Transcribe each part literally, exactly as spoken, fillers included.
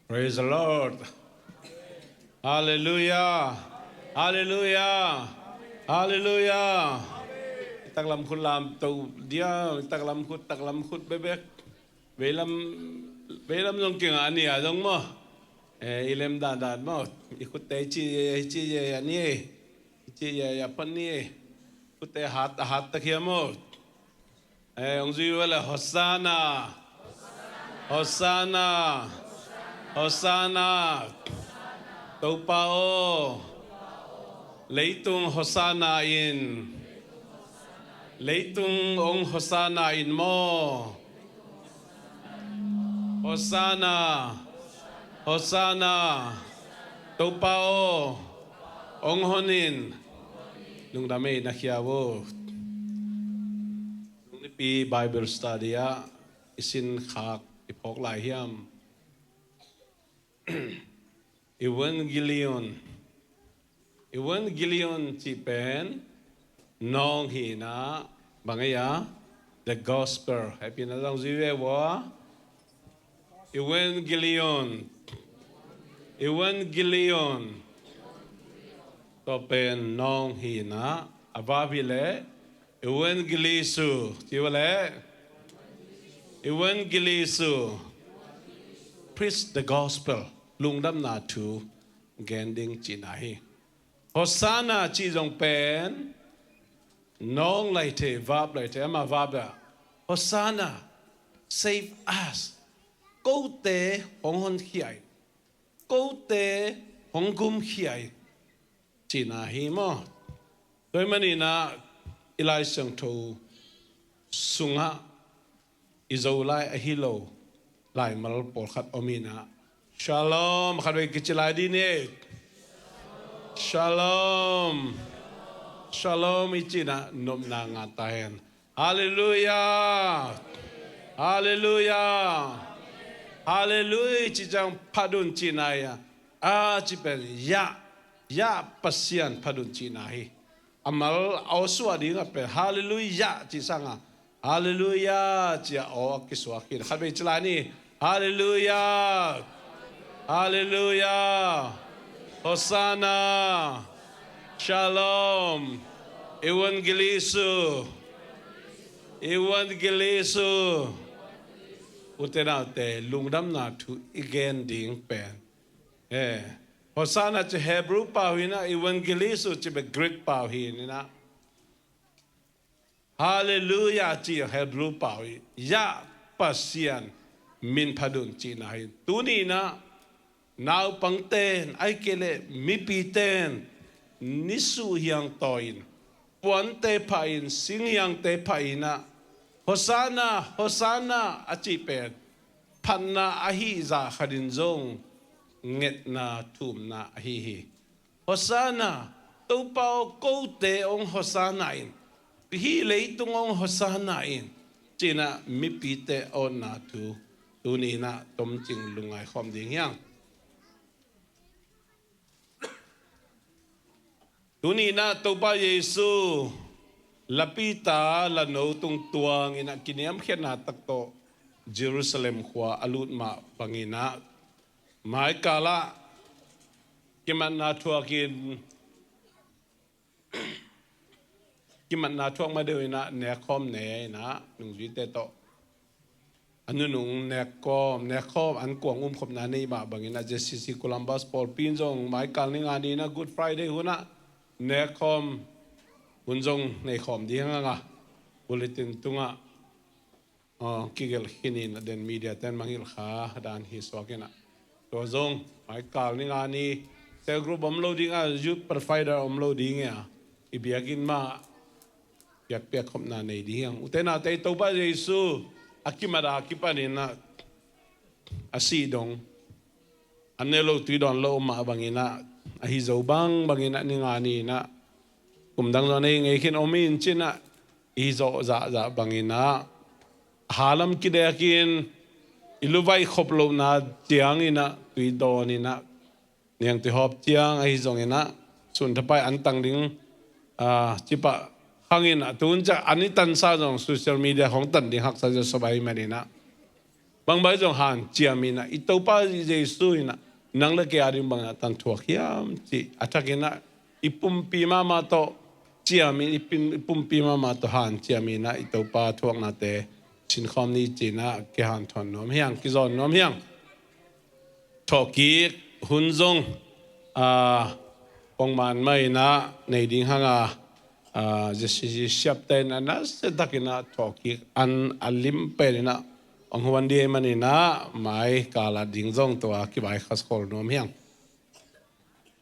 Praise the Lord. Halleluiah. Halleluiah. Halleluiah. I taklam khut lam to dia, i taklam khut, taklam khut bebek. Veilam, veilam zong kinga a nia zong maw. Eh, i lem dandan maw. I khutte ci, ci a ni e. Ci a, a pan ni e. Khutte hat, a hat takhia maw. Eh, hong zui ua le Hosanna. Hosanna. Hosanna. Topa aw. Leitung Hosanna in. Leitung hong Hosanna in maw. Hosanna. Hosanna. Topa aw. Hong hon in. Lungdam ei na khia vo. Nipi Bible study ah i sin khak i phawk lai hiam? Evangelion. Evangelion cih pen nawng hi na, bang ei a, the gospel. Happy na zong zui ve vo. Evangelion. Evangelion. Tua pen nawng hi na, a vap hi le Evangelisu, ci ua le. Evangelisu. Preach the gospel. Lungdamna thu gen ding cihna hi. Hosanna cih zong pen nawng lai thei, vap lai thei, ama vap ah. Hosanna, save us. Kote hong honkhia in. Kote hong gumkhia in. Cihna hi maw. Tua ahih manin ah i Lai Siangtho sungah i Zolai ahi lo laimal pawlkhat om in ah, Shalom, khatvei kici lai dih ni. Shalom. Shalom i cih in ah nopna ngah ta hen. Halleluiah. Halleluiah. Halleluiah cih ciang phat un cihna hi a. A cih pen Yah, Yah Pasian phat un cihna hi. A mal a aw suah ding a pen Halleluiah cih sang a, Halleluiah ci a aw a kisuak hi. Khatvei ci lai ni. Halleluiah. Halleluiah. Hosanna. Shalom. Evangelisu. Evangelisu. Ute naute, lungdamna thu i gen ding pen, eh, Hosanna ci Hebrew pau hi na, Evangelisu ci bek Greek pau hi na. Halleluiah ci Hebrew pau hi. Yah Pasian min phat un cihna hi. Tuni in ah naupangte in, ahih kei leh mipite in, nisuh hiang tawi in, puante phah in, singhiangte phah in ah, Hosanna, Hosanna a cih pen phatna ahi zah khat in zong ngetna, thumna ahi hi. Hosanna, Topa aw, kote hong Hosanna in, hih leitung hong Hosanna in, ci in ah mipite a awtna thu tuni in ah tomcing lungngai khawm ding hi hang. Tuni in ah Topa Jesu lapita lano tung tuang in ah kiniamkhiatna tak tawh Jerusalem khua a lut mah bangin ah, maikal ah kimatna thuak in, kimatna thuak ma deuh in ah nekkhawm ne in ah nungzuite tawh a nunung nekkawm, nekkhawm an kuang umkhopna nei mah bangin ah J C C Columbus pawlpi in zong maikal ni nga ni in ah Good Friday hun ah nekkhawm hun zong nei khawm ding hi hang a, bulletin tungah Aw, kigelh khin in a den media ten mangngilh kha dan hi suak in ah. Tua zong maikal ni nga ni cell group om lo ding a, youth provider om lo ding a, i biakinn mah biakpiak khopna nei ding hi hang. Ute naute, Topa Jesu a kimat a kipan in ah a sih dong, an ne lo tui dawn lo mah bangin ah, ahi zo bangbang in ah ni nga ni in ah, kum dang zong nei ngei khin om in ci in ah, i zawh zahzah bangin ah, a halam kidek in, i luvaih khop lohna ciangin ah tui dawn in ah, niangtui hawp ciang ahi zongin ah, sunthapai an tang ding, ah, cipah hangin ah, tun ciang an i tansa zong social media khawng tan ding haksa zia sop ahih manin ah, Bangmah zong hanciam in ah, i Topa Jesu in ah nang le kei a ding bangin ah tangthu thuak hiam cih a thakin ah i pumpi mahmah tawh ciam in, i pin-, i pumpi mahmah tawh hanciam in ah i Topa thuaknate sinkhawm ni ci-in ah kihanthawn nuam hi hang, kizawn nuam hi hang. Thawhkik hun zong, aa, pongman mah in ah nei ding hang a, aa, J C C siapte in ah nasia takin ah thawhkik an a lim pen in ah hong huan ding ahih manin ah mai kal a ding zong tua kivaikhak khol nuam hi hang.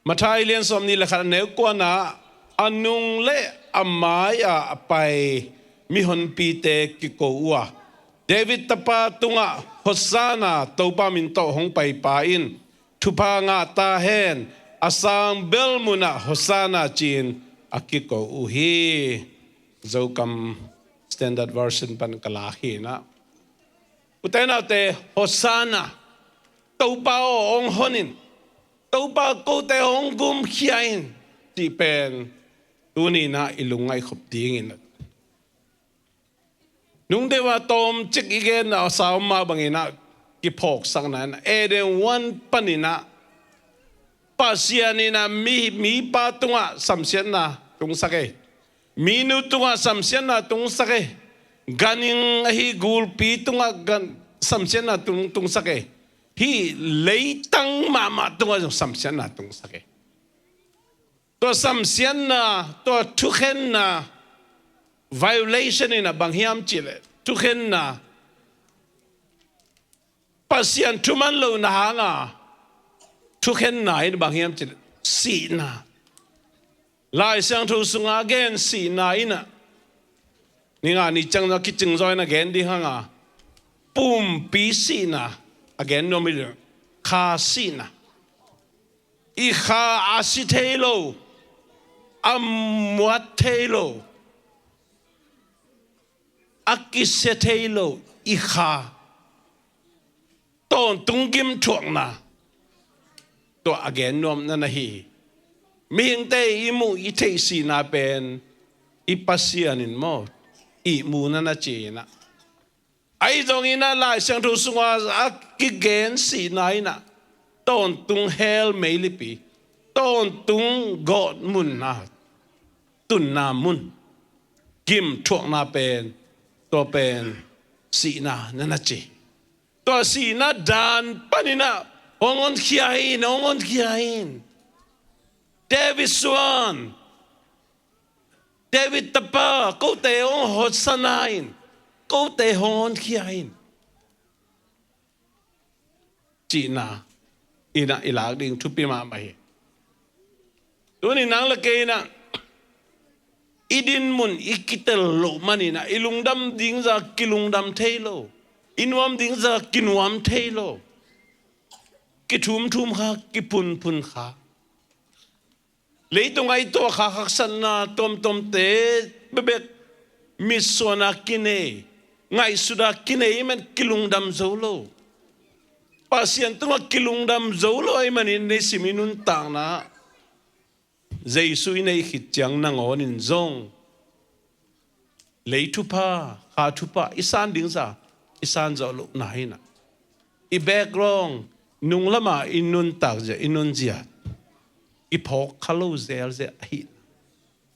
Matthai lian sawmnih le khat, a neu kuana, a nung le a mai-ah a pai mihonpite kiko uh a, David tapa tungah Hosanna, Topa min tawh hong paipa in thupha ngah ta hen, a sang bel munah Hosanna ci-in a kiko uh hi. Zokam Standard Version pan ka lak hi in ah, ute naute, Hosanna, Topa aw hong hon in, Topa kote hong gumkhia in, cih pen tuni in ah i lungngaih khop dingin, nung deuh a tawmcik i gen a sa om mah bangin ah kiphawksakna in ah, Eden huan panin ah Pasian in ah mi, mipa tungah samsiatna tungsak e. Minu tungah samsiatna tungsak e. Ganhing ahi gulpi tungah gan, samsiatna tung, tungsak e. Hih leitang mahmah tungah zong samsiatna tungsak e. Tua samsiatna, tua thukhenna, violation in ah bang hiam cih leh, thukhenna, Pasian thuman lohna hanga thukhenna in bang hiam cih leh, sihna. Lai Siangtho sunga gen sihna in ah, ni nga ni ciang a kicing zaw in ah gen ding hang a, pumpi sihna a gen nuam hi leh, kha sihna. I kha a si thei lo, a muat thei lo, a kisia thei lo i kha, tawntung gimthuakna, tua a gen nuam na na hi hi. Mihingte i muh i theih sihna pen i Pasian in maw, ihmu na na ci in ah, ahi zongin ah Lai Siangtho sunga a kigen sihna in ah tawntung hell meilipi, tawntung gawtmunna, tunna mun, gimthuakna pen, tua pen sihna na na ci. Tua sihna dan panin ah hong honkhia in, hong honkhia in. David suan, David tapa, kote hong Hosanna in, kote hong honkhia in, cihna in ah i lak ding thupi mahmah hi. Tuni nang le kei in ah i dinmun i kitel loh manin ah i lungdam ding zah kilungdam thei lo, i nuam ding zah kinuam thei lo, kithumthum kha, kiphunphun kha. Leitung a i tuahkhak haksatna tuamtuamte bekbek mitsuan a kinei, ngaihsut a kinei ahih manin kilungdam zo lo. Pasian tungah kilungdam zo lo ahih manin, nei sim i nuntakna Jesu i neih khit ciang nangawnin zong lei thupha, kha thupha i san ding zah i san zawh lohna in ah, i background, nung lamah i nuntak zia, i nunzia i phawk kha lo zelzel ahi.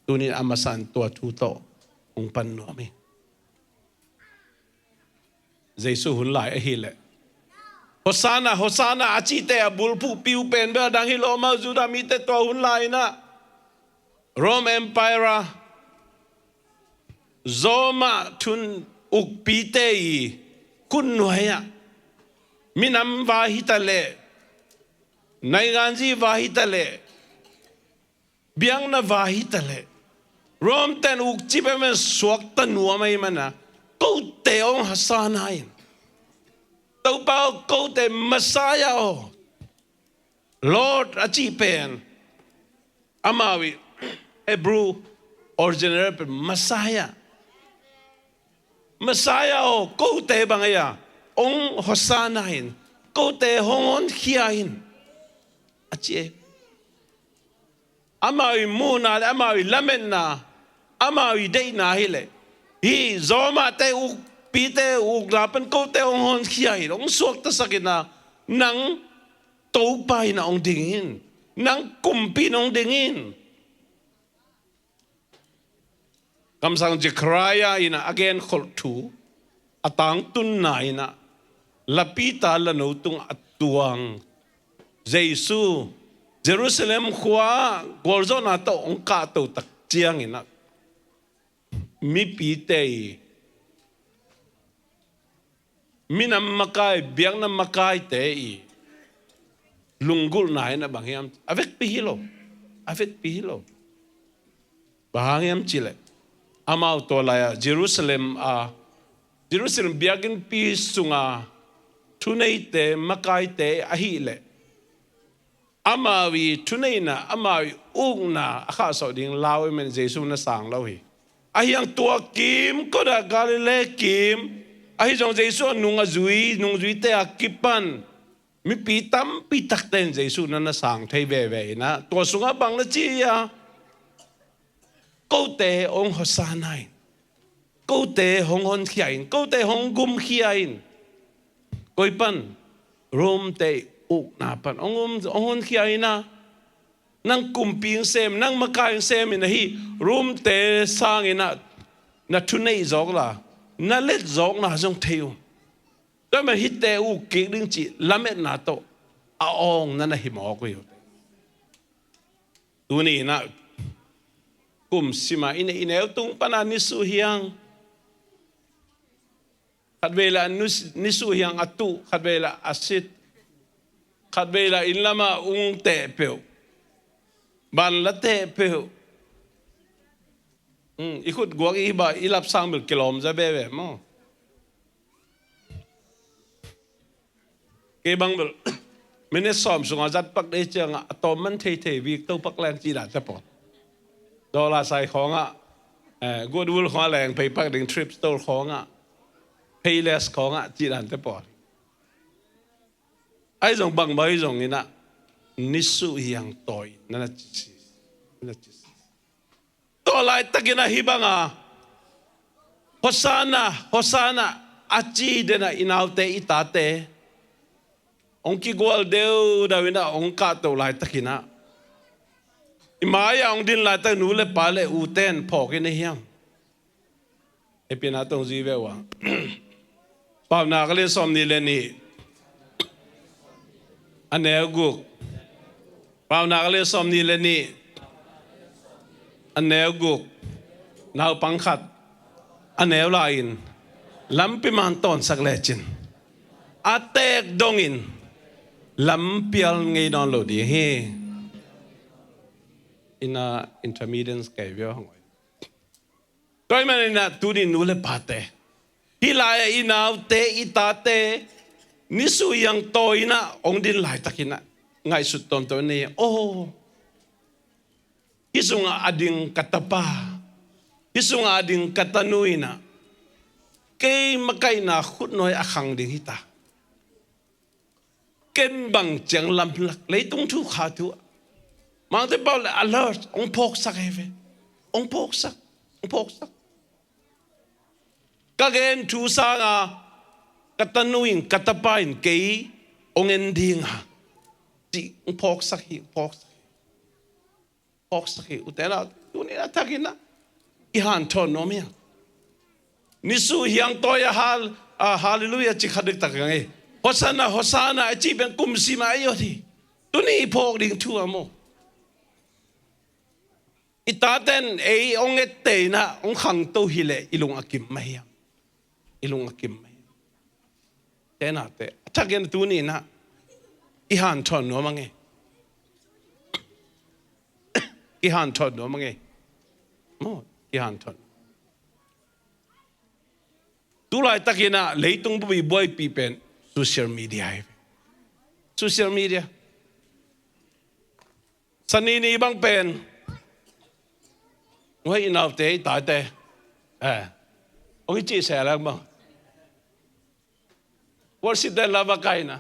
Tunin a masa in tua thu tawh hong pan nuam hi. Jesu hun lai ahih leh, Hosanna, Hosanna a cihte a bulphuh piu pen bel a dang hi lo, amau Judah mite tua hun lai in ah Rome Empire, Rome ah thun ukpite i khutnuai ah, minam va hi ta leh, nainganzi va hi ta leh, biakna va hi ta leh, Rome ten ukcip pen suakta nuam ahih manin ah, kote hong Hosanna in, Topa aw, kote, Messiah aw, Lord a cih pen, amau i Hebrew original pen Messiah. Messiah aw, kote bang ei a hong Hosanna in, kote hong honkhia in, a ci e. Amau i muhna le amau i lametna, amau i deihna hi leh, hih Rome-te uk Pite ukna pan kote hong honkhia in, hong suaktasak in ah, nang Topa in ah hong ding in, nang kumpi in hong ding in. Kamsang Zechariah in ah a genkholh thu, a tangtunna in ah, lapita lano tungah a tuang Jesu Jerusalem khua gualzawhna tawh hong kahto tak ciangin ah, mipite i, minam makai, biakna makaite i lunggulhna in ah bang hiam? A vekpi hi lo. A vekpi hi lo. Bang hang hiam cih leh, amau tua lai-ah Jerusalem a, Jerusalem biakinnpi sunga thuneite, makaite ahih leh, amau i thuneihna, amau i ukna a khahsawh ding lau ahih manin Jesu na sang lo hi. Ahi hang tua kim, kawtah Galilee kim, ahi zong Jesu a nung a zui, nungzuite a kipan mipi tampi takte in Jesu na na sang thei veve in ah, tua sungah bang na ci hiam? Kote hong hosanna in, kote hong honkhia in, kote hong gumkhia in. Koi pan? Romte ukna pan hong, hong honkhia in ah, nang kumpi hong sem, nang makai hong sem in ahi, Romte sangin ah na thuneih zawk la, na let zawkna zong thei uh. Tua ahih manin hihte uk kik ding cih lametna tawh a awng na na hi mawk uh hi. Tuni in ah kum sim a i ne, i neu tung pan a nisuh hiang, khatvei lah nisuh hiang a tuh, khatvei lah a sit, khatvei lah inn lamah ung teh peuh, ban la teh peuh. Hmm, i khut guak i hi bang i lap sang bel kilawm za veve maw? Kei bang bel minute sawm sungah zat pak dei ciangah a tawm man theithei vik to pak leng cih dan te pawl. Dollar sai khawngah, eh, Goodwill khawngah leng phei pak ding, thrift store khawngah, Payless khawngah cih dan te pawl. Ahi zong bangmah ahi zongin ah nisuh hiang tawi na na ci si, na na ci si. Tua laitakin ah hih banga Hosanna, Hosanna a ci den ah i naute, i tate hong kigual deudau in ah hong kahto laitakin ah, i mai-ah hong din laitak nu le pa le u ten phawk in ah hiam? Hehpihna tawh zui ve uh a. Paunak a lian sawmnih le nih, a neu guk. Paunak a lian sawmnih le nih, a neu guk. Naupang khat a neu lai-in, lampi man tawnsak lecin, a teek dongin lampial ngei nawn lo ding hi. Inn ah intermittence kei viau hang oi. Tua ahih manin ah tuni nu le pate, hih lai-ah i naute, i tate nisuh hiang tawi in ah hong din laitakin ah ngaihsut tuamtuam nei. Oh, hih sungah a ding ka tapa, hih sungah a ding ka tanu in ah kei makaihna khutnuai a khang ding hi ta. Ken bang ciang lamlak, leitung thu kha thu ah, Mangte pau le alert, hong phawksak hi ve. Hong phawksak, hong phawksak. Ka gen thu sanga ka tanu in, ka tapa in kei hong en ding a, cih hong phawksak hi, hong phawksak hi. Phawksak hi, u te nau te. Tuni a thakin ah i hanthawn nuam hiam? Nisuh hiang tawi a hal, a, Hallelujah ci kha diktak hi hang e. Hosanna, Hosanna a cih pen kum sim a i ot hi. Tuni i phawk ding thu a maw? I taten ei hong etteh in ah hong khangto hi leh i lung a kim mah hiam? I lung a kim mah hiam? Te nau te, a thakin tuni in ah i hanthawn nuam hang e. I hanthawn nuam hang e. Maw, i hanthawn. Tu laitakin ah leitung bup i buaipih pen social media hi. Social media. Sani ni bang pen, huai i naute, i tate, eh, hong i cih seh leng bang, worship den lava kaina.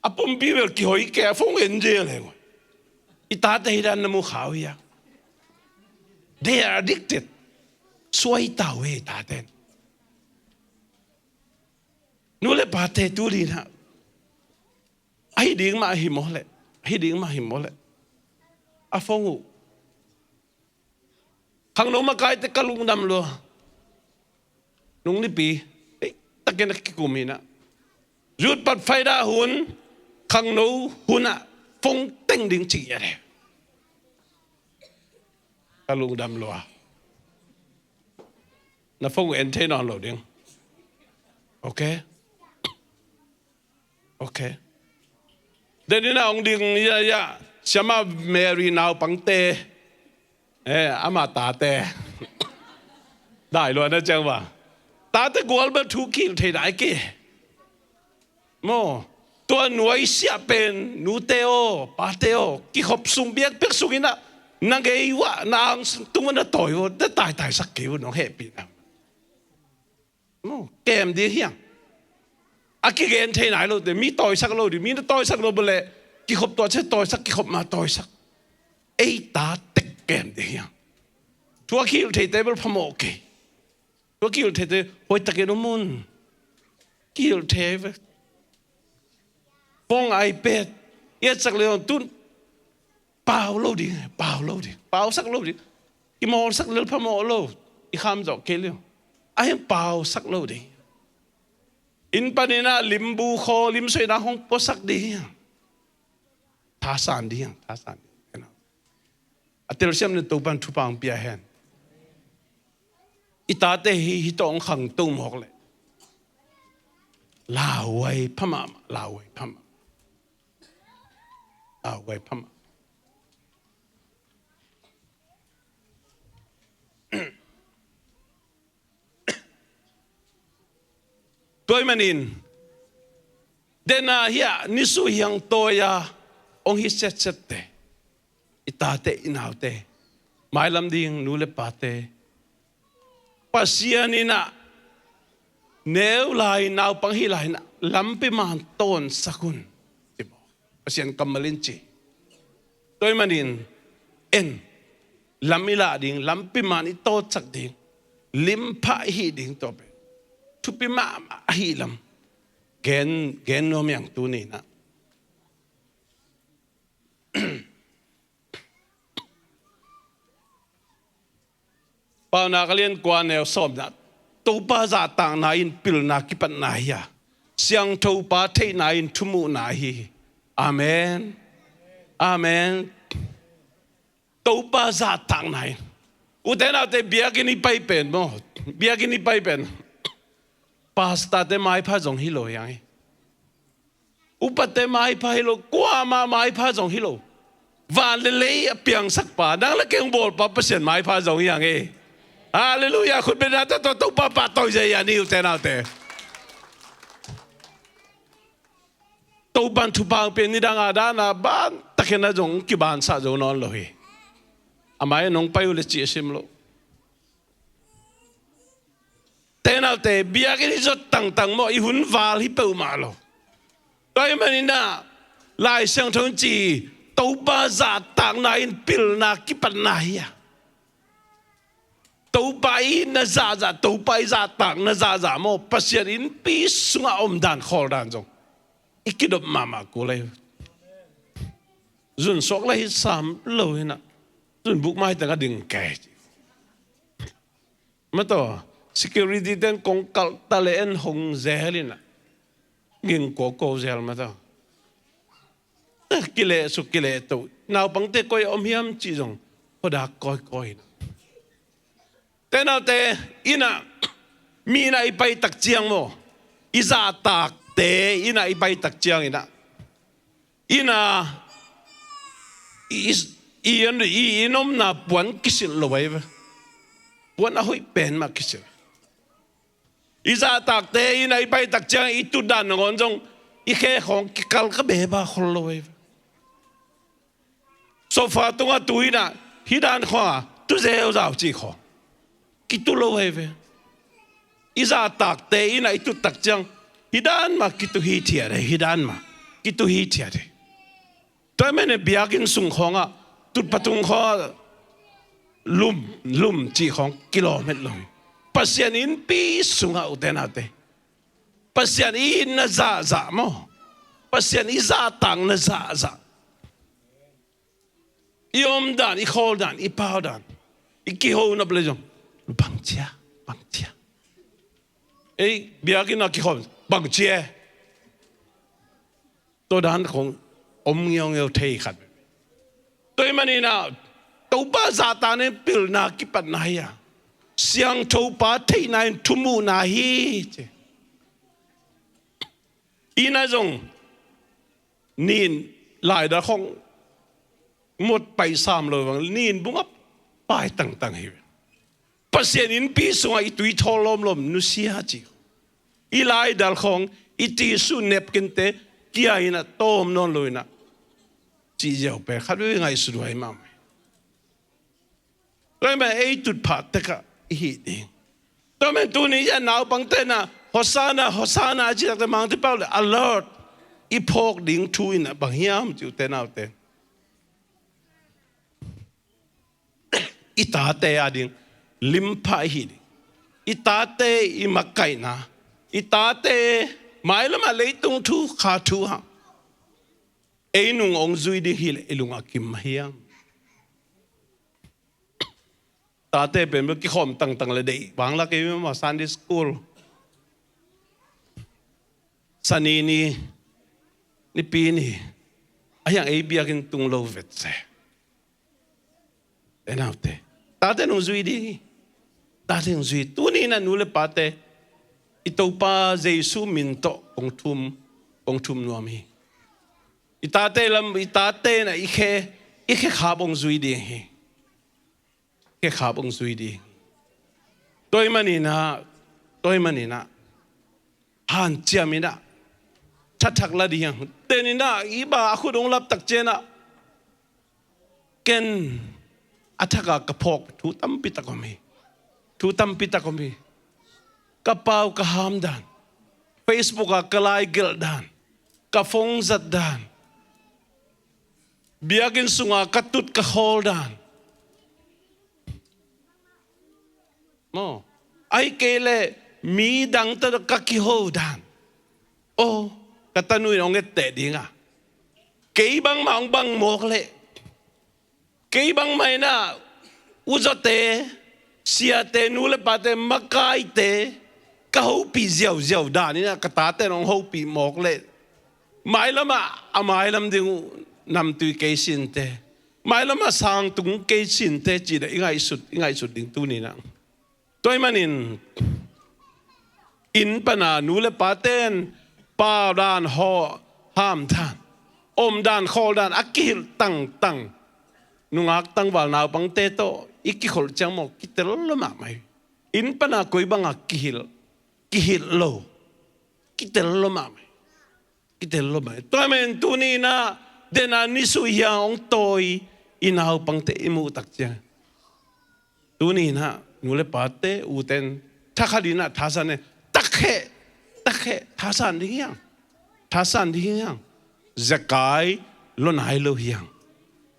A pumpi bel kihoi kei a, phone en zel leng. I tate hi dan na mu kha uh hia? They are addicted. Suai ta uh hi, tate. Nu le pate, tu ni-in ah, ahi ding mah hi maw leh, ahi ding mah hi maw leh, a phone uh. Khangno makaite ka lungdam lua. Nung nipi, ei, takin a kikum hi-in ah, Youth Pathfinder hun, khangno hun ah phone teng ding ci hi a, ka lungdam lua. Na phone en thei nawn lo ding. Ok. Ok. Denin a hong ding, ya, ya. Siama Mary naupangte, eh, ama tate. Dai lua na ciang va. Tate gual bel thu kihilh thei nai kei. Maw, tua nuaisiah pen, nute aw, pate aw, kikhop sung, biakpiak sung in ah, na ngei uh ah, na ang tung uh ah na tawi uh ah, na taitaisak kei uh, nong hehpihna. Maw, kem ding hiam? A kigen thei nai lote, mi tawisak lo ding, mi na tawisak lo bang leh, kikhop tua ciang tawisak, kikhop ma tawisak. Ei ta tek kem ding hiam? Thu a kihilh theite bel phamawh kei. Tua kihilh theite hoihtakin om un. Kihilh thei ve. Phone, iPad i etsak leh tun pau lo ding, pau lo ding, pausak lo ding. I mawlsak lel phamawh lo, i kham zawh kei leh. Ahi hang pausak lo ding. Inn panin ah limbu khaw, limsuaina hong puasak ding. Thasan ding, thasan ding. A telsiam ni Topan thupha hong pia hen. I tate hi, hih tawh hong khangto mawk leh, lauhuai pha mahmah, lauhuai pha mahmah. Lauhuai pha mahmah. Tua ahih manin, dena hiah, nisuh hiang tawi-a hong hi setsette, i tate, i naute, mailam ding nu le pate, Pasian in ah neu lai, naupang hi lai in ah lampi man tawnsak un, ci maw. Pasian kammal in ci. Tua ahih manin, en, lam i lah ding, lampi man i tawtsak ding, limpha i hih ding, tua pen thupi mahmah ahih lam gen, gen nuam hi hang tuni-in ah. Paunak a lian kua, neu sawmna. Topa zahtakna in pilna kipatna hi a, siangtho Pa theihna in thumuhna ahi hi. Amen. Amen. Topa zahtakna in. Ute naute, biakinn i pai pen maw, biakinn i pai pen, pastorte maipha zong hi lo hi hang hi. Upate maipha hi lo, kuamah maipha zong hi lo. Van le lei a piangsak pa, nang le kei hong bawl pa Pasian maipha zong hi hang hi. Halleluiah, khut beng na ta, tua Topa pahtawi zia hi a ni, ute naute. Topan thupha hong pia, nidang a dan a ban takin a zong kibansak zo nawn lo hi. A mai nong pai uh le cih a sim lo. Ute naute, biakinn i zot tangtang maw, i hun val hi peuhmah lo. Tua ahih manin ah, Lai Siangtho in ci, Topa zahtakna in pilna kipatna hi a. Topa i na zahzah, Topa i zahtakna zahzah maw, Pasian innpi sungah omdan khawldan zong i kidop mahmah kul hi. Zun suak lai hi sam lo hi na, zun buk mai tengah ding kei. Mataw, security ten kong kalh ta leh en hong zel hi na, ging kawkaw zel mataw. Kileh suk, kileh to. Naupangte koi a om hiam cih zong khuadak kawikawi hi na. Ute naute, inn ah, mi inn ah i pai tak ciang maw, i zahtakte inn ah i pai tak ciangin ah, inn ah, i, i, i, i inn omna puan kisilh lo ahi ve. Puan a hoih pen mah kisilh. I zahtakte inn ah i pai tak ciang i tutdan nangawn zong i khe khawng kikal ka beba khol lo ahi ve. Sofa tungah tu in ah, hih dan khawng a tu zeuzau cih khawng kitu lo ahi ve. I zahtakte inn ah i tut tak ciang hih dan mah kitu hithiat hi, hih dan mah kitu hithiat hi. Tua ahih manin biakinn sung khawngah, tutphah tung khawngah, lum, lum cih khawng kilawm het lo hi. Pasian innpi sungah, ute naute, Pasian i itna zahzah maw, Pasian i zahtakna zahzah, i omdan, i khawldan, i paudan, i kiho nop le zong, bangcia, bangcia. Ei, biakinn ah kikhawm, bangcia. Tua dan khong om ngeungeu thei khat. Tua ahih manin ah, Topa zahtakna in pilna kipatna hi a, Siangtho Pa theihna in thumuhna hi, ci. Inn ah zong nin laidal khong mot paih sam lo bang, nin bungah pai tangtang hi. Pasian innpi sungah i tui thawl lawmlawm, nusia ci. I laidal khong, i tisuh nepkinte kia in ah, tawm nawn lo in ah, cih ziau pen khat veve ngaihsut huai mahmah. Tua ahih manin ei tutphah tekah i hih ding. Tua ahih manin tuni-in ah naupangte in ah, Hosanna, Hosanna, a cih takte mangte pau le alert i phawk ding thu in ah bang hiam, ci, ute naute, i tate a ding limpha i hih ding. I tate i makaihna, i tate mailamah leitung thu, kha thu ah ei nung hong zui ding hi leh i lung a kim mah hiam? Tate pen bel kikhawm tangtang le deih vang la kei mah, Sunday school, Sani ni, Nipi ni, a hiang ei biakinn tung lo vetse. Ute naute, tate nung zui ding hi. Tate nung zui. Tuni in ah nu le pate, i Topa Jesu min tawh kong thum, kong thum nuam hi. I tate lam, i tate in ah i khe, i khe khap hong zui ding hi. Khe khap hong zui ding. Tua ahih manin ah, tua ahih manin ah, hanciam in ah, thathak la ding hi hang. Ten in ah, i ba a khut hong lap tak ciangin ah, ken a thak a ka phawk thu tampi tak om hi. Thu tampi tak om hi. Ka pau ka ham dan, Facebook ah ka laigelh dan, ka phone zat dan, biakinn sungah ka tut ka khawl dan. Maw, ahih kei leh midang tawh ka kiho dan. Aw, ka tanu in hong etteh ding a, kei bangmah hong bang mawk leh, kei bangmah in ah, uzawte, siate, nu le pate, makaite, ka hopih ziauziau dan in ah ka tate in hong hopih mawk leh, mailamah a mailam ding uh namtui kei sinte, mailamah sangtung kei sinte, cih dan i ngaihsut, i ngaihsut ding tuni in ah. Tua ahih manin, inn pana nu le paten pau dan, hawh, ham dan, om dan, khawl dan a kihilh tangtang, nungak tangval naupangte tawh i kikholh ciang maw, kitel lo mahmah hi. Inn pana koi banga kihilh, kihilh lo, kitel lo mahmah hi. Kitel lo mah. Tua ahih manin tuni in ah, den a nisuh hiang hong tawi i naupangte i muh tak ciang, tuni in ah nu le pate, uten thakhat in ah thasan in, takheh, takheh, thasan ding hiang. Thasan ding hiang. Zekai lo nai lo hiang.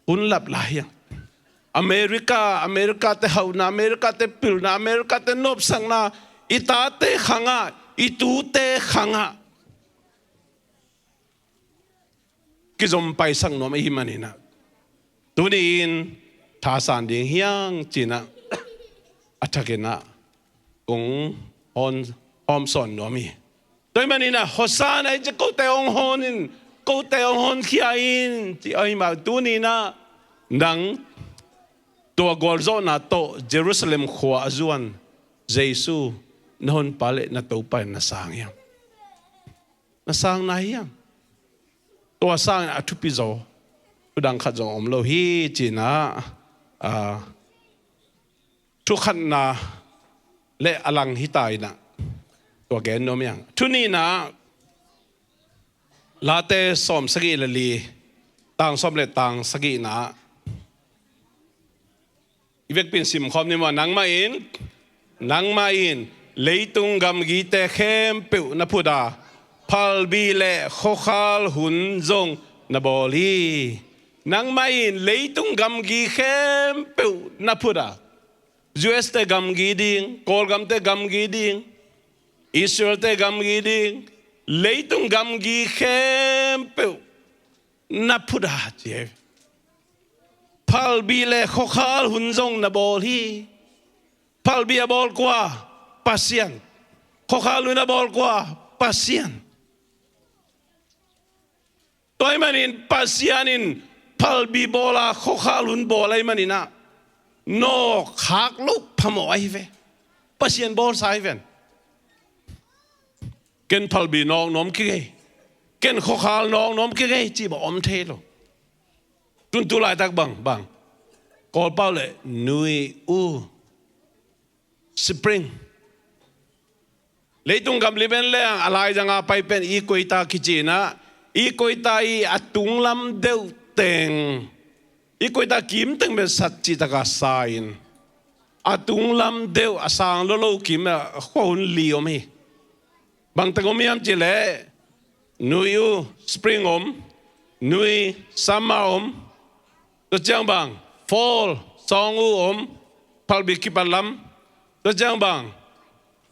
Hun lap lai hiang. America, America te hauhna, America te pilna, America te nopsakna, i tate khangah, i tute khangah kizom paisak nuam ahih manin ah, tuni-in thasan ding hiang ci-in ah, a thakin ah kong hawm, hawmsawn nuam hi. Tua ahih manin ah, Hosanna i ci, kote hong hawn in, kote hong hawn khia in, ci ahih mah, tuni-in ah nang tua gualzawhna tawh Jerusalem khua a zuan Jesu na honpa le na Topa in na sang hiam? Na sang nai hiam? Tua sangin a thupi zaw, thudang khat zong om lo hi, ci-in ah, a, thu khatna le a lang hi ta in ah, tua gen nuam hiang. Thu nihna, Late sawm sagih le li, tang sawm le tang sagihna. I vekpi-in simkhawm ni maw. Nangmah in, nangmah in leitung gamgite khempeuh na phut a, phalbi le khuakhal hun zong na bawl hi. Nangmah in leitung gamgi khempeuh na phut a, U S te gamgi ding, Kawlgamte gamgi ding, Israelte gamgi ding, leitung gamgi khempeuh na phut a, ci hi. Phalbi le khuakhal hun zong na bawl hi. Phalbi a bawl kua? Pasian. Khuakhal hun a bawl kua? Pasian. Tua ahih manin Pasian in phalbi bawl a, khuakhal hun bawl ahih manin ah, nawk khak loh phamawh ahi ve. Pasian bawlsa ahi ven. Ken phalbi nawk nuam kik ei, ken khuakhal nawk nuam kik ei, cih bang om thei lo. Tun tu laitak bang, bang, Kawlpau le nui u, spring. Leitung gam liben leng a laizang a pai pen equator kici in ah, equator i a tunglam deuh teng, equator kim teng pen sat cihtak a sa in, a tunglam deuh a sang lolo kim ah khuahun li om hi. Bang teng om hiam cih leh, nui u, spring om, nui, summer om, tua ciang bang, fall, sawng u om, phalbi kipat lam, tua ciang bang,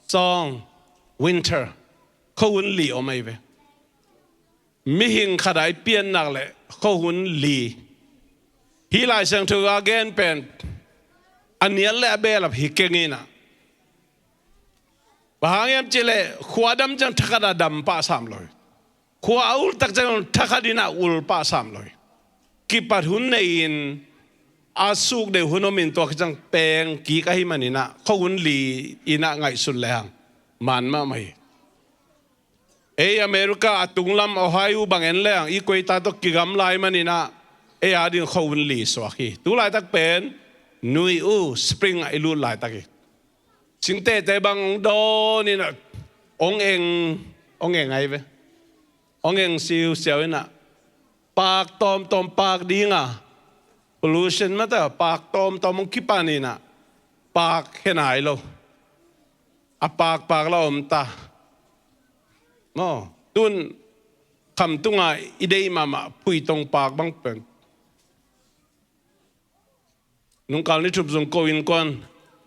sawng, winter, khuahun li om ahi ve. Mihing khat a i piannak le khuahun li. Hih Lai Siangtho a gen pen a nial le a behlap hi keng in ah, bang hang hiam cih leh khua a dam ciang thakhat a dam pah sam lo hi. Khua a ulh tak ciang thakhat in ah ulh pah sam lo hi. Kipat hun nei in a suk deuh hun om in tua khit ciang peng kik ahih manin ah khuahun li in ah ngaihsun lehang man mahmah hi. Ei America a tunglam Ohio bang en leng equator tawh kigamla ahih manin ah ei a ding khuahun li suak hi. Tu laitak pen nui u, spring ah i lut laitak hi. Singtehte bang hong dawn in ah, hong eng, hong eng ahi ve. Hong eng siusiau in ah, paak tawmtawm paak ding a, pollution mah ta, paak tawmtawm hong kipan in ah, paak khe nai lo. A paakpaak la om ta. Maw, tun khamtung a i deih mahmah Phuitong paak bang pen, nungkal ni thum sung ko innkuan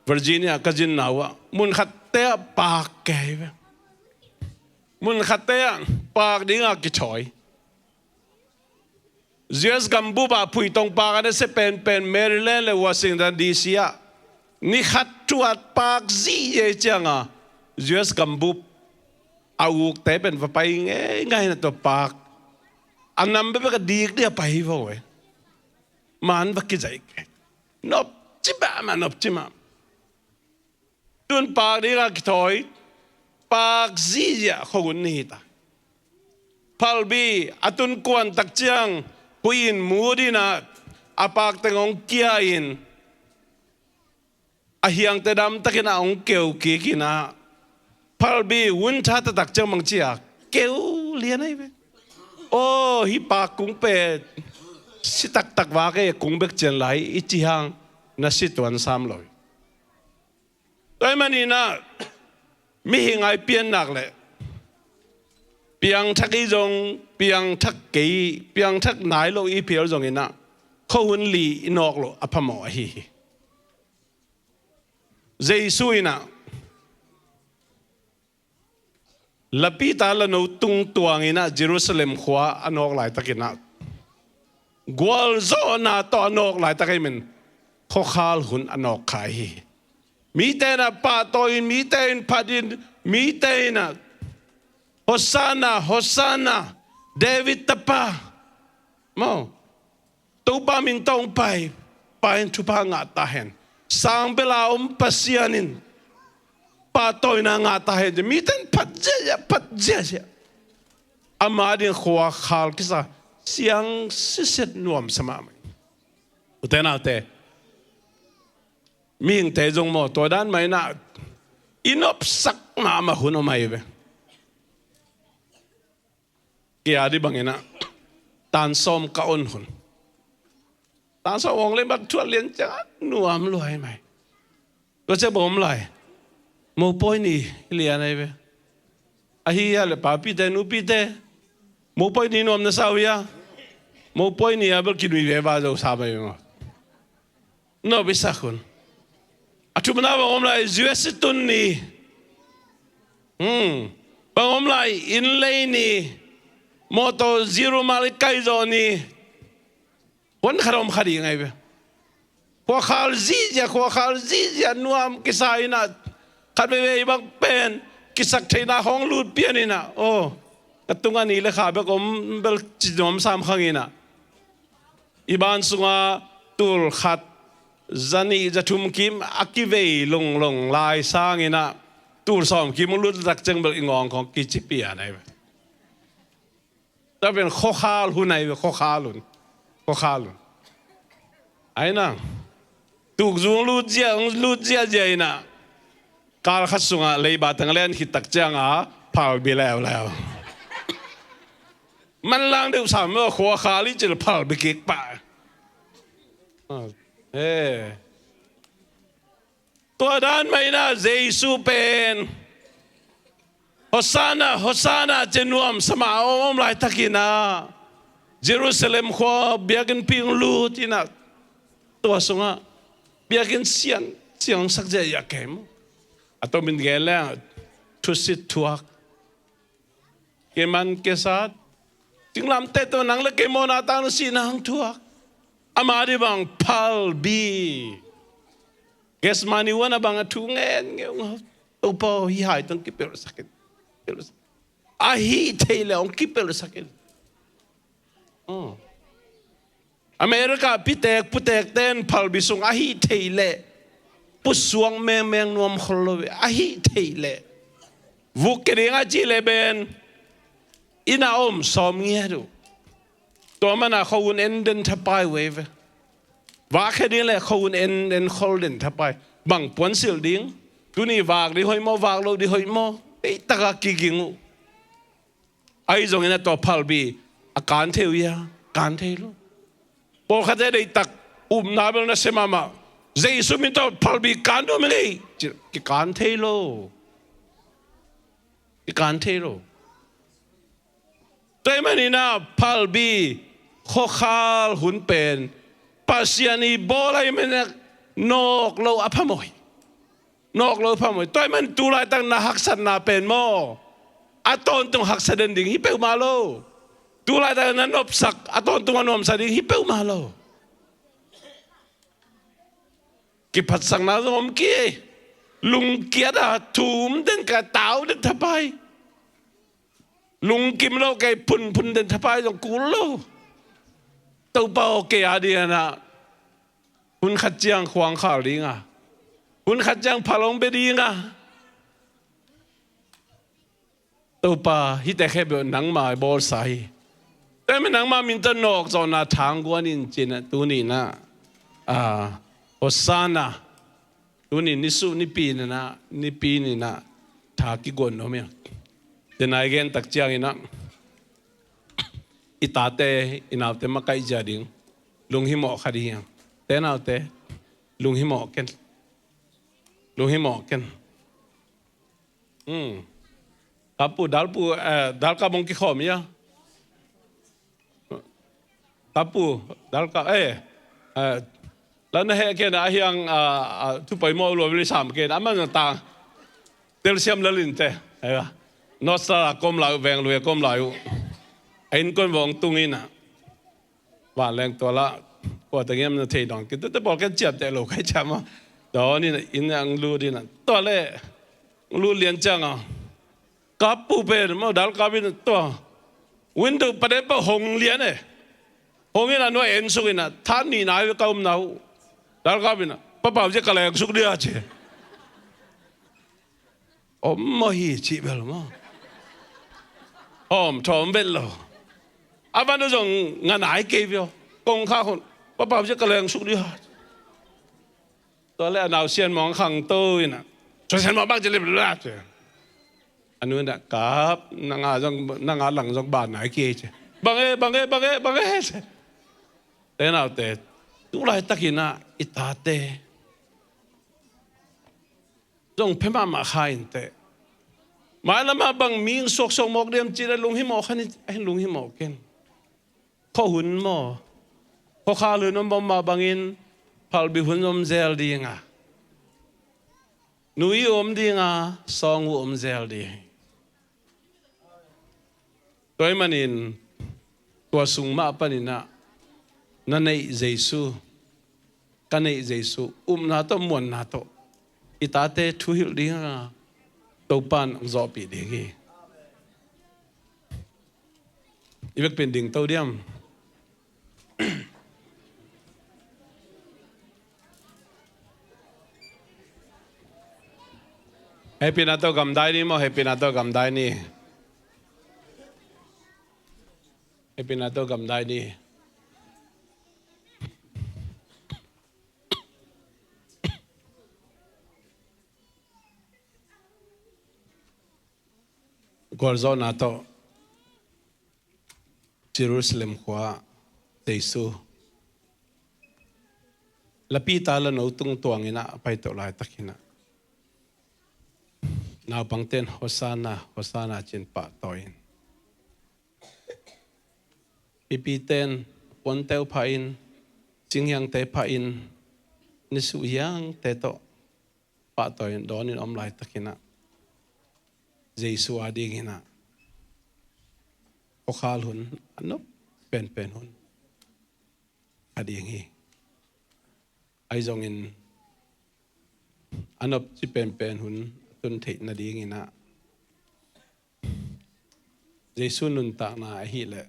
Virginia ka zin na uh ah, mun khatte ah paak kei ve. Mun khatte ah paak ding a kithawi. U S gambup ah Phuitong paak a na sia penpen Maryland le Washington D C ah, ni khat thu-at paak zihziah ciang a, U S gambup a ukte pen va pai ngeingai na tua paak. A nam bekbek a dik ding a pai hi vo e. Man va kizaih kei. Nopci mahmah, nopci mahmah. Tun paak ding a kithawi, paak zihziah khuahun ni hi ta. Phalbi a tun kuan tak ciang, huih in mut in ah, a paak teng hong kia in, a hiangte dam takin ah hong keu kik in ah, phalbi winter taktak ciang bang ci a, keu lian ahi ve. Aw, hih paak kung pen si taktak vak e, kung bek cian lai i ci hang na si tuan sam lo hi. Tua ahih manin ah, mihing a i piannak le piangthak i zong, piangthak kei, piangthak nai lo i phial zongin ah, khuahun li i nawk loh a phamawh ahi hi. Jesu in ah, lapita lano tung tuang in ah Jerusalem khua a nawk laitakin ah, gualzawhna tawh a nawk laitak ahih manin khuakhal hun a nawk kha hi. Mite in ah pahtawi in, mite in phat in, mite in ah, "Hosanna, Hosanna, David tapa," maw, "Topa min tawh hong pai, Pa in thupha ngah ta hen. Sang bel a om Pasian in pahtawina ngah ta hen," ci. Mite in phat ziahziah, phat ziahziah. Ama ding khuakhal kisa siang siset nuamsa mahmah. Ute naute, mihingte zong maw, tua dan mah in ah i nopsak mahmah hun om ahi ve. Kei a ding bangin ah, tan sawm ka on hun. Tan sawm ong le bang thuat lian ciang a nuam lua hi mai. Tua ciang bang om lai. Mopawi ni lian ahi ve. Ahi a le papite, nupite, mopawi ni nuam na sa uh hia? Mopawi ni a bel kinui ve va zo sa bai maw. No bisak hun. A thumna bang om lai, U S i tun ni. Hmm. Bang om lai, inn lei ni. Mawtaw zero mal i kai zawh ni. Huan khat om kha ding ahi ve. Khuakhal zihziah, khuakhal zihziah nuam kisa inah. Khat veivei bang pen kisak theihna hong lut pian inah. Aw, ka tungah ni le kha bek om bel ci nuam sam khang inah. I ban sungah tul khat, za nih, za thum kim a kivei longlong lai sang inah, tul sawm kim hong lut tak ciang bel i ngawng khong kici pian ahi ve. Tua pen khuakhal hun ahi ve, khuakhal hun. Khuakhal hun. Ahi nang. Tukzung lut ziah, lut ziahziah inah. Kal khat sungah leiba tang len khit tak ciangah phalbi leuleu. Manlang deuh sam maw, khuakhal i cil phalbi kik pah. Eh. Tua dan mah inah Jesu pen Hosanna, Hosanna ci-a nuamsa mah a om, om laitakinah Jerusalem khua biakinn ping lut inah, tua sungah biakinn sian, siangsak ziahziah kei maw. A tomin gen leng thusit thuak. Kei man kei sat. Singlamteh tawh nang le kei mawhna tang na sihna hong thuak. Ama dih bang phalbi. Gethsemane huan a bang a thu ngen ngeu ngau. Topa aw, hih hai tawh hong kipelhsak in. Pelhsak. A hih theih leh hong kipelhsak in. Oh. America pitek putekte in phalbi sung a hih theih leh pusuak mengmeng nuam khol lo ve. A hih theih leh vuk kei ding a cih leh ben inn a om sawm ngiat uh. Tua mana khuahun en den thapai uh ei ve. Vak khe ding leh khuahun en, en khol den thapai. Bang puansilh ding? Tuni vak ding hoih maw, vak loh ding hoih maw? Ei taka kiging uh. Ahi zongin a tua phalbi a kan thei uh hia? Kan thei lo. Pawlkhatte deihtak upna bel na sia mahmah. Jesu min tawh phalbi kan nuam ing ei. Ci, kikan thei lo. Kikan thei lo. Tua ahih maninah phalbi khuakhal hun pen Pasian i bawl ahih maninah nawk lo a phamawh hi. Nawk lo phamawh. Tua ahih man tu laitak na haksatna pen maw, a tawntung haksa den ding hi peuhmah lo. Tu laitak na nopsak a tawntung a nuamsa ding hi peuhmah lo. Kiphatsakna zong om kei. Lungkiat a thum den ka tau den thapai. Lungkim lo kei phunphun den thapai zong kul lo. Topa aw, kei a dingah hun khat ciang khuang khal ding a, hun khat ciang phal hong bia ding a. Topa, hihte khempeuh nangma i bawlsa hi. Tua ahih manin nangma min tawh nawkzawhna thang guan in cinah tuninah, a, Hosanna. Tuni nisuh nipi ninah, nipi ninah tha kiguan nuam hi. Tenai gen tak cianginah i tate i naute makaih zia ding lunghimawh kha ding hi. Te naute, lunghimawh ken. Lunghimawh ken. Hmm. Kapu, dalpu, eh, dalkap hong kikhawm hi a. Kapu, dalkap, eh, eh, la na heh ken a hiang, ah, ah, thu poimawh lua vili sam ken a man zong ta. Telsiam lalinte, eh, North Star a kom lai uh, veng lui a kom lai uh. A innkuan vawng tung inah. Vanleng tua lah kua teng hiam na thei dawn kei, tuate pawl ken ciapteh lo kai ciam a. Dawn in inn ang lut in a, tua leh ang lut lian ciang a, kapu pen maw, dalkap in tua window paden pah hong lian e. Hong in a, nuai en suk in a, tha nih nai ve ka omna uh. Dalkap in a, Pa Pau zia ka leng suk dia ci. Om maw hi cih bel maw? Hawm thawm vet lo. A van uh zong nga nai kei viau. Kong kha khun, Pa Pau zia ka leng suk dih ha. Tua leh a nau Sian Mawng khangto in a, Tua Sian Mawng bang ci lip lap ci. A nu in a, Kap, nang a zong, nang a lang zong ban nai kei ci. Bang e, bang e, bang e, bang e ci. Te naute, tu laitak in a i tate zong phe mahmah kha inteh. Mailam ah bang mi hong suaksuak mawk diam cih leh lunghimawh kha ni, a hin lunghimawh ken. Khuahun maw, khuakhal hun om, om mah bangin phalbi hun om zel ding a, nu i om ding a, sawng uh om zel ding. Tua ahih manin tua sung mah panin ah na neih Jesu, ka neih Jesu upna tawh, muanna tawh i tate thuhilh ding a, Topa'n hong zawhpih ding hi. I vekpi in ding to diam? Hehpihna tawh gamdai ni maw, hehpihna tawh gamdai ni. Hehpihna tawh gamdai ni. Gualzawhna tawh Jerusalem khua ah Jesu lapita lano tung tuangin ah a paito laitakin ah naupangte'n Hosanna, Hosanna ci-in pahtawi in, mipite'n puante uh phahin, singhiangte phahin, nisuh hiangte tawh pahtawi in dawnin om laitakin ah Jesu adingin ah khuakhal hun a nop penpen hun a ding hi. Ahi zongin a nop ci penpen hun a tun theih nadingin ah Jesu nuntakna ahih leh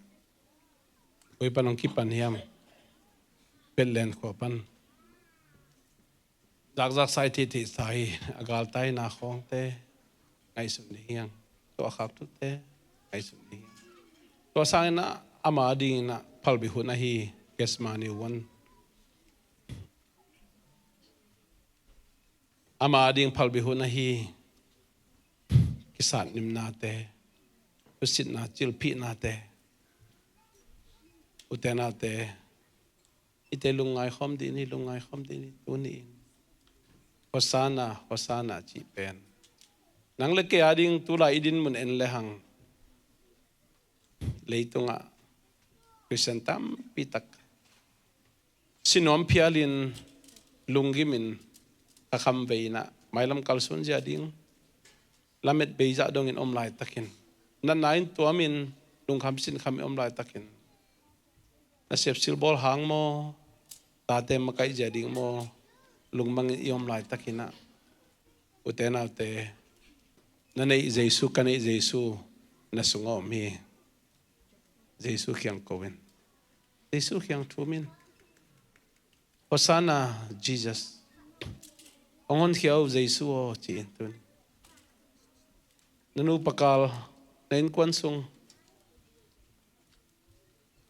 koi pan hong kipan hiam? Bethlehem khua pan. Zakzak sa i thithisa hi. A galtaina khawngte ngaihsun ding hi hang. Tua a khak thute ngaihsun ding hi hang. Tua sangin ah ama dingin ah phalbi hun ahi Gethsemane hun. Ama ding phalbi hun ahi kisatnimnate, tusitna, cilphihnate, ute naute, ite lungngai khawm dih ni, lungngai khawm dih ni, tuni in Hosanna, Hosanna cih pen nang le kei ading tulai i din mun en le hang, leitungah Khristian tampi tak sinuam phialin, lunggimin, thakham vei in ah mailam kalsuan zia ding lamet bei zah dongin om laitakin, natna in tuamin, lungkham sinkhamin om laitakin, nasep silbawl hang maw, tate makaih zia ding maw, lungmangin i om laitakin ah, ute naute, na neih Jesu, ka neih Jesu na sungah om hi. Jesu kiang ko in, Jesu kiang thum in, Hosanna, Jesus, hong honkhia o Jesu aw, ci-in tuni. Na nu pakal, na innkuan sung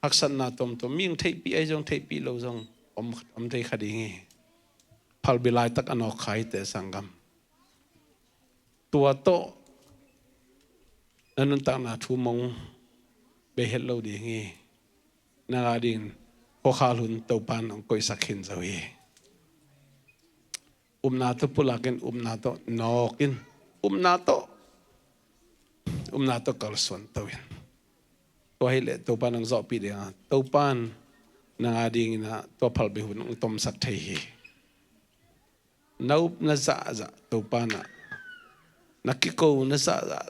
haksatna tomtom, mi hong theihpih ahi zong, theihpih lo zong om, om thei kha ding hi. Phalbi laitak a nawk kha hi teh, sanggam. Tua tawh na nuntakna thu mong bei het lo ding hi. Nang adingin khuakhal hun Topa'n hong koihsak khin zo hi. Upna tawh pulakin, upna tawh nawkin, upna tawh, upna tawh kalsuan to in. Tua hileh Topa'n hong zawhpih ding a, Topa'n nang adingin ah tua phalbi hun hong tomsak thei hi. Na upna zahzah Topa'n ah, na kikona zahzah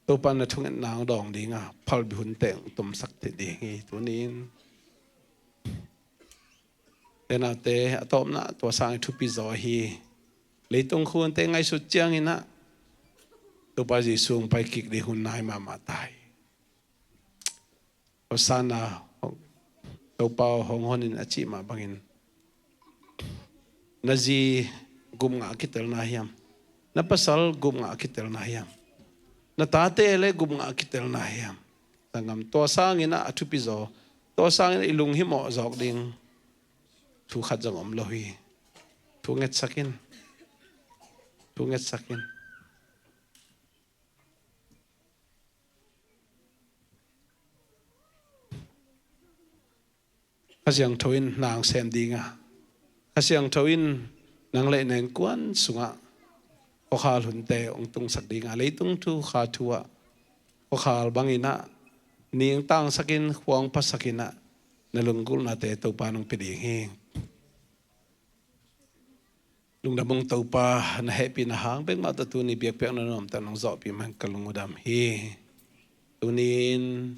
Topa'n na thungetna hong dawng ding a, phalbi hunte hong tomsak thei ding hi tuni in. Ute naute, a tawpna tua sang i thupi zaw ahi. Leitung khunte ngaihsut ciangin ah Topa Jesu hong pai kik ding hun nai mahmah ta hi. Hosanna, Topa aw hong hon in a cih mah bangin, na zi gupngah a kitelna hiam? Na pasal gupngah a kitelna hiam? Na tate le gupngah a kitelna hiam? Sanggam, tua sangin ah a thupi zaw, tua sangin ah i lunghimawh zawk ding thu khat zong om lo hi. Thu ngetsak in. Thu ngetsak in. Kha Siangtho in nang sem ding a, Kha Siangtho in nang le na innkuan sungah khuakhal hunte hong tungsak ding a, leitung thu, kha thu ah khuakhal bangin ah Ning tangsakin, khuang phasakin ah, na lunggulhnate Topa nong pia ding hi. Lungdam ung Topa, na hehpihna hang bek mah tawh tuni biakpiakna nuamtak nong zawhpih mah in ka lungdam hi. Tuni-in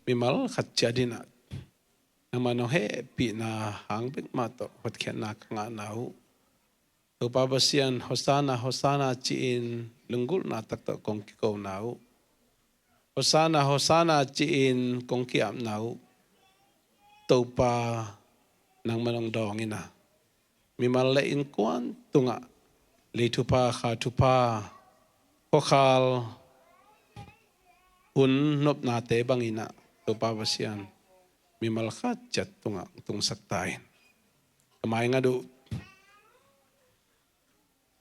mimal khat ciat in ah nangmah nong hehpihna hang bek mah tawh hotkhiatna ka ngahna uh. Topa Pasian, Hosanna, Hosanna ci-in lunggulhna tak tawh kong kikona uh. Hosanna, Hosanna ci-in kong ki-apna uh. Topa, nangmah nong dawng in ah, mimal le innkuan tungah lei thupha, kha thupha, khuakhal hun nopnate bangin ah, Topa Pasian, mimal khat ciat tungah tungsak ta in. Ka maingat uh,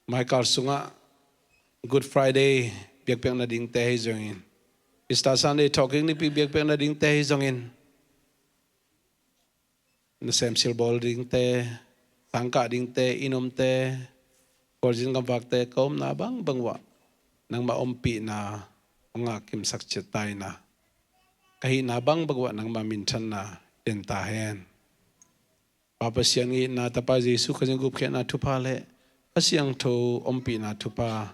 maikal sungah Good Friday biakpiakna dingte hi zongin, Easter Sunday Thawhkik Nipi biakpiakna dingte hi zongin, nasem silbawl dingte, sangkah dingte, inn omte, khualzin gamvakte, ka omna bangbang uah nangmah ompihna hong ngah kimsak ciat ta in ah, ka hihna bangbang uah nangmah minthanna den ta hen. Pa Pasian' itna, Tapa Jesu Khazih gupkhiatna thupha le Kha Siangtho ompihna thupha,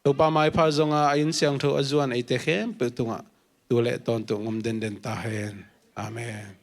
Topa maipha zonga a inn siangtho a zuan eite khempeuh tungah tu le tawntung om denden ta hen. Amen.